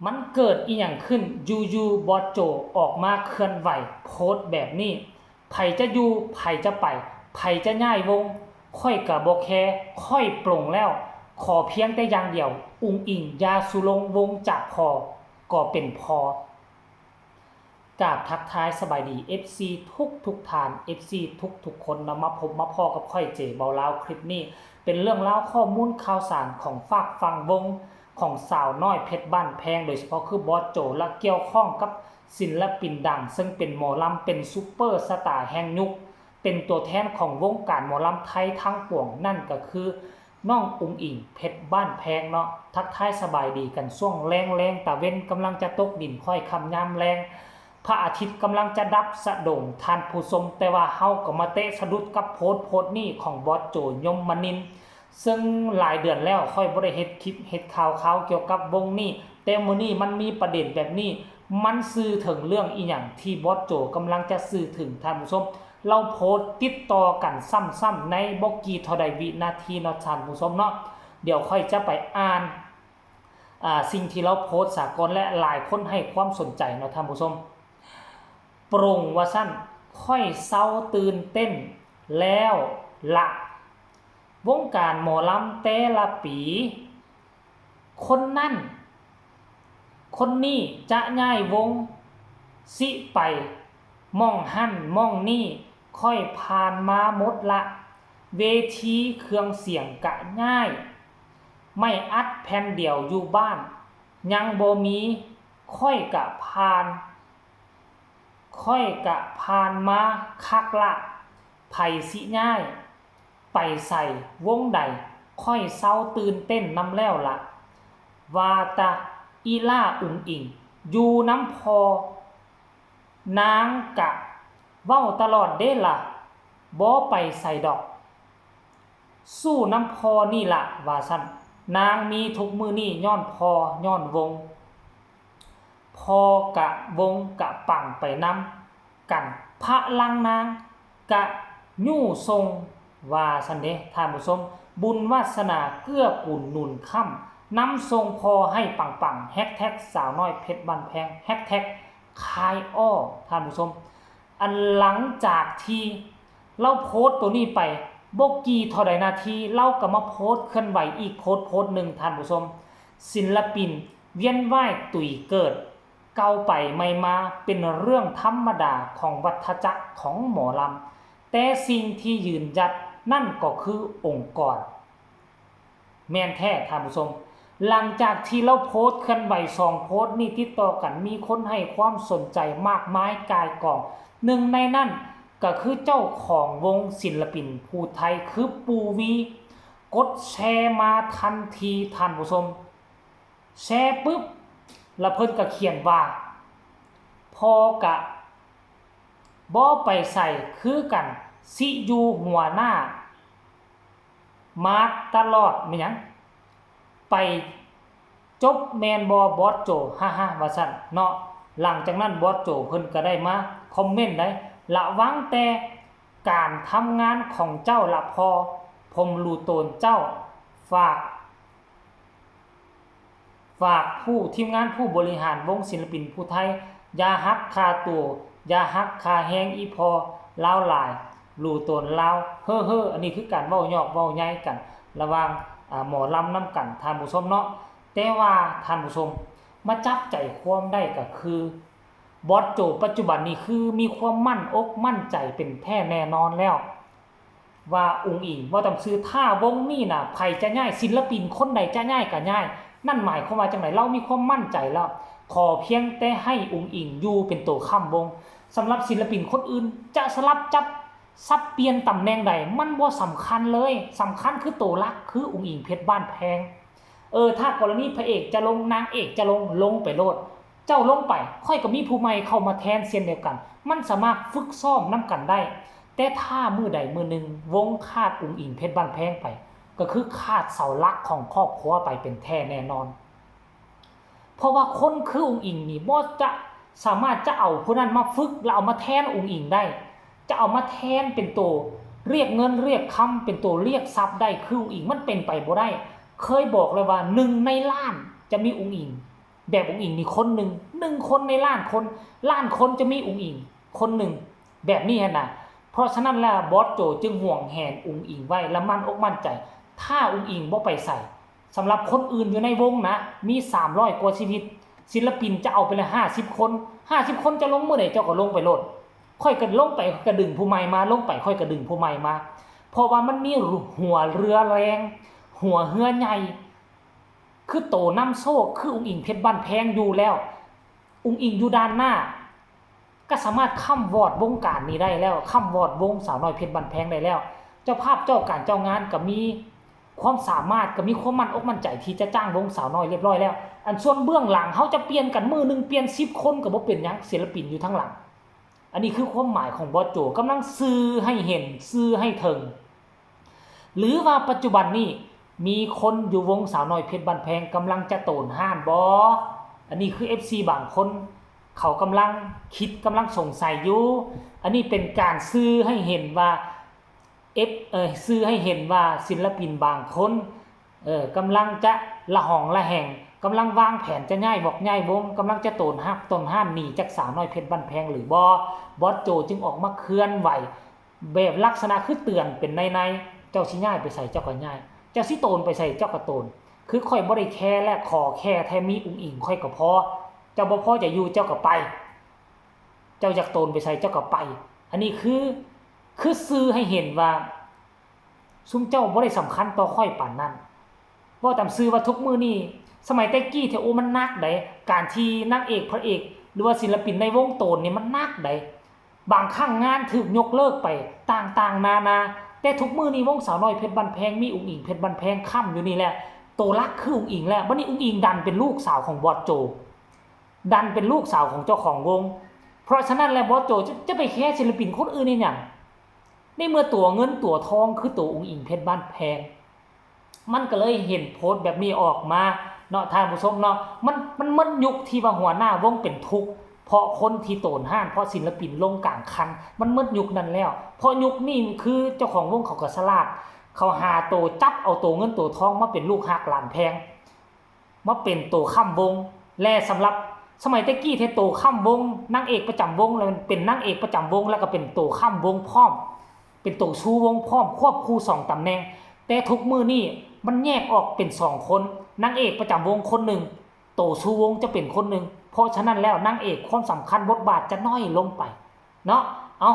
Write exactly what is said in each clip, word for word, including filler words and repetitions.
มันเกิดอีหยังขึ้น อยู่ๆ บอสโจออกมาเคลื่อนไหว โพสต์แบบนี้ ไผจะอยู่ ไผจะไป ไผจะย้ายวง ข้อยกะบ่แคร์ ข้อยปลงแล้ว ขอเพียงแต่อย่างเดียว อุ๋งอิ๋งอย่าสู่ลงวงจากพอ ก็เป็นพอ กราบทักทายสบายดี เอฟซี ทุกทุกๆท่าน เอฟซี ทุกทุกๆคนเนาะ มาพบมาพ้อกับข้อย เจ เบาลาว คลิปนี้เป็นเรื่องราวข้อมูลข่าวสารของฝากฝั่งวงของสาวน้อยเพชรบ้านแพง โดยเฉพาะคือบอสโจ และเกี่ยวข้องกับศิลปินดัง ซึ่งเป็นหมอลำ เป็นซูเปอร์สตาร์แห่งยุค เป็นตัวแทนของวงการหมอลำไทยทั้งปวง นั่นก็คือ น้องอุ๋งอิ๋งเพชรบ้านแพงเนาะ ทักทายสบายดีกันช่วงแลงๆ ตะเว็นกำลังจะตกดินค่อยค่ำยามแลง พระอาทิตย์กำลังจะดับสะโด่ง ท่านผู้ชม แต่ว่าเฮาก็มาเตะสะดุดกับโพสต์โพสต์นี้ของบอสโจ ยมนินทร์ ซึ่งหลายเดือนแล้วข้อยบ่ได้เฮ็ดคลิปเฮ็ดข่าวข่าวเกี่ยวกับวงนี้ แต่มื้อนี้มันมีประเด็นแบบนี้ มันสื่อถึงเรื่องอีหยังที่บอสโจกำลังจะสื่อถึง ท่านผู้ชม ลาวโพสต์ติดต่อกันซ้ำๆ ในบ่กี่เท่าใดวินาทีเนาะ ท่านผู้ชมเนาะ เดี๋ยวข้อยจะไปอ่าน อ่า สิ่งที่ลาวโพสต์ซะก่อน และหลายคนให้ความสนใจเนาะ ท่านผู้ชม ปลงว่าซั่น ข้อยเซาตื่นเต้นแล้วละ วงการหมอลำแต่ละปี คนนั้น คนนี้จะย้ายวง สิไปหม่องหั้นหม่องนี่ ข้อยผ่านมาหมดละ เวทีเครื่องเสียงกะย้าย ไม้อัดแผ่นเดียวอยู่บ้าน ยังบ่มี ข้อยกะผ่าน ข้อยกะผ่านมาคักละ ไผสิย้าย ไปใส วงใด ข้อยเซาตื่นเต้นนำแล้วละ ว่าแต่อีหล้าอุ๋งอิ๋ง อยู่นำพ่อ นางกะเว้าตลอดเด้ล่ะ บ่ไปใสดอก สู้นำพ่อนี่ละ ว่าซั่น นางมีทุกมื้อนี้ย้อนพ่อย้อนวง พ่อกะวงกะปังไปนำกัน พลังนางกะยู้ส่ง ว่าซั่นเด้ ท่านผู้ชม บุญวาสนาเกื้อกูลหนุนค้ำ นำส่งพ่อให้ปังๆ แฮชแท็กสาวน้อยเพชรบ้านแพง แฮชแท็กขายอ้อ ท่านผู้ชม อันหลังจากที่ลาวโพสต์ตัวนี้ไป บ่กี่เท่าใดนาที ลาวก็มาโพสต์เคลื่อนไหวอีกโพสต์โพสต์หนึ่ง ท่านผู้ชม ศิลปินเวียนว่ายตุยเกิด เก่าไปใหม่มา เป็นเรื่องธรรมดาของวัฏจักรของหมอลำ แต่สิ่งที่ยืนหยัดนั่นก็คือองค์กร แม่นแท้ ท่านผู้ชม หลังจากที่ลาวโพสต์เคลื่อนไหวสองโพสต์นี้ติดต่อกัน มีคนให้ความสนใจมากมายก่ายกอง หนึ่งในนั้นก็คือเจ้าของวงศิลปินผู้ไทย คือปู่วี กดแชร์มาทันที ท่านผู้ชม แชร์ปุ๊บ แล้วเพิ่นก็เขียนว่า พ่อกะบ่ไปใสคือกัน สิอยู่หัวหน้า มาตลอด แม่นหยัง ไปจบแม่นบ่บอสโจ ฮ่าๆ ว่าซั่นเนาะ หลังจากนั้นบอสโจเพิ่นก็ได้มาคอมเมนต์ได้ ระวังแต่การทำงานของเจ้าละพ่อ ผมรู้ตนเจ้า ฝาก ฝากผู้ทีมงานผู้บริหารวงศิลปินผู้ไทย อย่าหักค่าตัว อย่าหักค่าแฮงอีพ่อลาวหลาย รู้ตนลาว เฮ้อๆ อันนี้คือการเว้ายอกเว้าใหญ่กัน ระหว่าง อ่า หมอลำนำกัน ท่านผู้ชมเนาะ แต่ว่าท่านผู้ชม มาจับใจความได้ก็คือ บอสโจปัจจุบันนี้คือมีความมั่นอกมั่นใจเป็นแท้แน่นอนแล้ว ว่าอุ๋งอิ๋ง เว้าตามซื่อ ถ้าวงนี้น่ะ ไผจะย้าย ศิลปินคนใดจะย้ายก็ย้าย นั่นหมายความว่าจั่งใด ลาวมีความมั่นใจแล้ว ขอเพียงแต่ให้อุ๋งอิ๋งอยู่เป็นตัวค้ำวง สำหรับศิลปินคนอื่นจะสลับจับสับเปลี่ยนตำแหน่งใด มันบ่สำคัญเลย สำคัญคือตัวหลัก คืออุ๋งอิ๋งเพชรบ้านแพง เออ ถ้ากรณีพระเอกจะลง นางเอกจะลง ลงไปโลด เจ้าลงไป ข้อยก็มีผู้ใหม่เข้ามาแทนเช่นเดียวกัน มันสามารถฝึกซ้อมนำกันได้ แต่ถ้ามื้อใดมื้อหนึ่งวงขาดอุ๋งอิ๋งเพชรบ้านแพงไป ก็คือขาดเสาหลักของครอบครัวไปเป็นแท้แน่นอน เพราะว่าคนคืออุ๋งอิ๋งนี่บ่จะสามารถจะเอาผู้นั้นมาฝึกแล้วเอามาแทนอุ๋งอิ๋งได้ จะเอามาแทนเป็นตัวเรียกเงินเรียกคำ เป็นตัวเรียกทรัพย์ได้คืออุ๋งอิ๋ง มันเป็นไปบ่ได้ เคยบอกเลยว่าหนึ่งในล้านจะมีอุ๋งอิ๋ง แบบอุ๋งอิ๋งนี่คนหนึ่ง หนึ่งคนในล้านคน ล้านคนจะมีอุ๋งอิ๋งคนหนึ่งแบบนี้หั้นนะ เพราะฉะนั้นแล้วบอสโจจึงหวงแหนอุ๋งอิ๋งไว้และมั่นอกมั่นใจ ถ้าอุ๋งอิ๋งบ่ไปไส สำหรับคนอื่นอยู่ในวงนะ มีสามร้อยกว่าชีวิต ศิลปินจะเอาไปเลยห้าสิบคน ห้าสิบคนจะลงมื้อใดเจ้าก็ลงไปโลด ข้อยก็ลงไป ข้อยก็ดึงผู้ใหม่มา ลงไปข้อยก็ดึงผู้ใหม่มา เพราะว่ามันมีหัวเรือแรง หัวเรือใหญ่ คือโตนำโชค คืออุ๋งอิ๋งเพชรบ้านแพงอยู่แล้ว อุ๋งอิ๋งอยู่ด้านหน้า ก็สามารถค้ำวอดวงการนี้ได้แล้ว ค้ำวอดวงสาวน้อยเพชรบ้านแพงได้แล้ว เจ้าภาพเจ้าการเจ้างานก็มีความสามารถ ก็มีความมั่นอกมั่นใจที่จะจ้างวงสาวน้อยเรียบร้อยแล้ว อันส่วนเบื้องหลังเฮาจะเปลี่ยนกันมื้อหนึ่งเปลี่ยนสิบคนก็บ่เป็นหยัง ศิลปินอยู่ทางหลัง อันนี้คือความหมายของบอสโจ กำลังสื่อให้เห็น สื่อให้เถิง หรือว่าปัจจุบันนี้มีคนอยู่วงสาวน้อยเพชรบ้านแพงกำลังจะโตนฮ้านบ่ อันนี้คือ เอฟซี บางคน เขากำลังคิด กำลังสงสัยอยู่ อันนี้เป็นการสื่อให้เห็นว่า เอฟ เอ่อ สื่อให้เห็นว่าศิลปินบางคน เออ กำลังจะระหองระแหง กำลังวางแผนจะย้ายวอกย้ายวง กำลังจะโตนฮักโตนฮ้านหนีจากสาวน้อยเพชรบ้านแพงหรือบ่ บอสโจจึงออกมาเคลื่อนไหว แบบลักษณะคือเตือนเป็นในๆ เจ้าสิย้ายไปไสเจ้าก็ย้าย เจ้าสิโตนไปไสเจ้าก็โตน คือข้อยบ่ได้แคร์และขอแค่แท้มีอุ๋งอิ๋งข้อยก็พอ เจ้าบ่พอจะอยู่เจ้าก็ไป เจ้าอยากโตนไปไสเจ้าก็ไป อันนี้คือ คือสื่อให้เห็นว่า ซุมเจ้าบ่ได้สำคัญต่อข้อยปานนั้น เว้าตามซื่อว่าทุกมื้อนี้ สมัยแต่กี้แท้ โอ้ มันหนักใด การที่นางเอกพระเอก หรือว่าศิลปินในวงโตนนี่มันหนักใด บางครั้งงานถูกยกเลิกไปต่างๆนานา แต่ทุกมื้อนี้วงสาวน้อยเพชรบ้านแพง มีอุ๋งอิ๋งเพชรบ้านแพงค้ำอยู่นี่แหละ โตหลักคืออุ๋งอิ๋งแล้ว บัดนี้อุ๋งอิ๋งดันเป็นลูกสาวของบอสโจ ดันเป็นลูกสาวของเจ้าของวง เพราะฉะนั้นแล้วบอสโจจะ จะไปแคร์ศิลปินคนอื่นอีหยัง ในเมื่อตั๋วเงินตั๋วทองคือตั๋วอุ๋งอิ๋งเพชรบ้านแพง มันก็เลยเห็นโพสต์แบบนี้ออกมาเนาะท่านผู้ชมเนาะ มัน มันหมดยุคที่ว่าหัวหน้าวงเป็นทุกข์ เพราะคนที่โตนฮ้าน เพราะศิลปินลงกลางคัน มันหมดยุคนั้นแล้ว เพราะยุคนี้คือเจ้าของวงเขาก็ฉลาด เขาหาตั๋วจับเอาตั๋วเงินตั๋วทองมาเป็นลูกฮักหลานแพง มาเป็นตั๋วค้ำวง และสำหรับสมัยแต่กี้แท้ตั๋วค้ำวง นางเอกประจำวง แล้วเป็นนางเอกประจำวง แล้วก็เป็นตั๋วค้ำวงพร้อม เป็นตั๋วชูวงพร้อม ควบคู่สองตำแหน่ง แต่ทุกมื้อนี้มันแยกออกเป็นสองคน นางเอกประจำวงคนหนึ่ง ตั๋วชูวงจะเป็นคนหนึ่ง เพราะฉะนั้นแล้วนางเอกความสำคัญบทบาทจะน้อยลงไป เนาะ เอา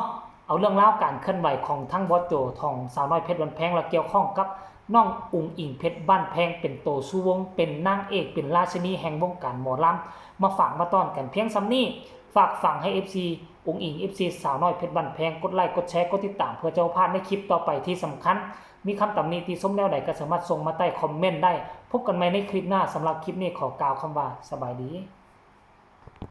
เอาเรื่องราวการเคลื่อนไหวของทั้งบอสโจ ของสาวน้อยเพชรบ้านแพง และเกี่ยวข้องกับน้องอุ๋งอิ๋งเพชรบ้านแพง เป็นตั๋วชูวง เป็นนางเอก เป็นราชินีแห่งวงการหมอลำ มาฝากมาต้อนกันเพียงส่ำนี้ ฝากฝังให้ เอฟซี อุ๋งอิ๋ง เอฟซี สาวน้อยเพชรบ้านแพง กดไลค์ กดแชร์ กดติดตาม เพื่อจะบ่พลาดในคลิปต่อไป ที่สำคัญ มีคำตำหนิติชมแนวใดก็สามารถส่งมาใต้คอมเมนต์ได้ พบกันใหม่ในคลิปหน้า สำหรับคลิปนี้ขอกล่าวคำว่าสบายดี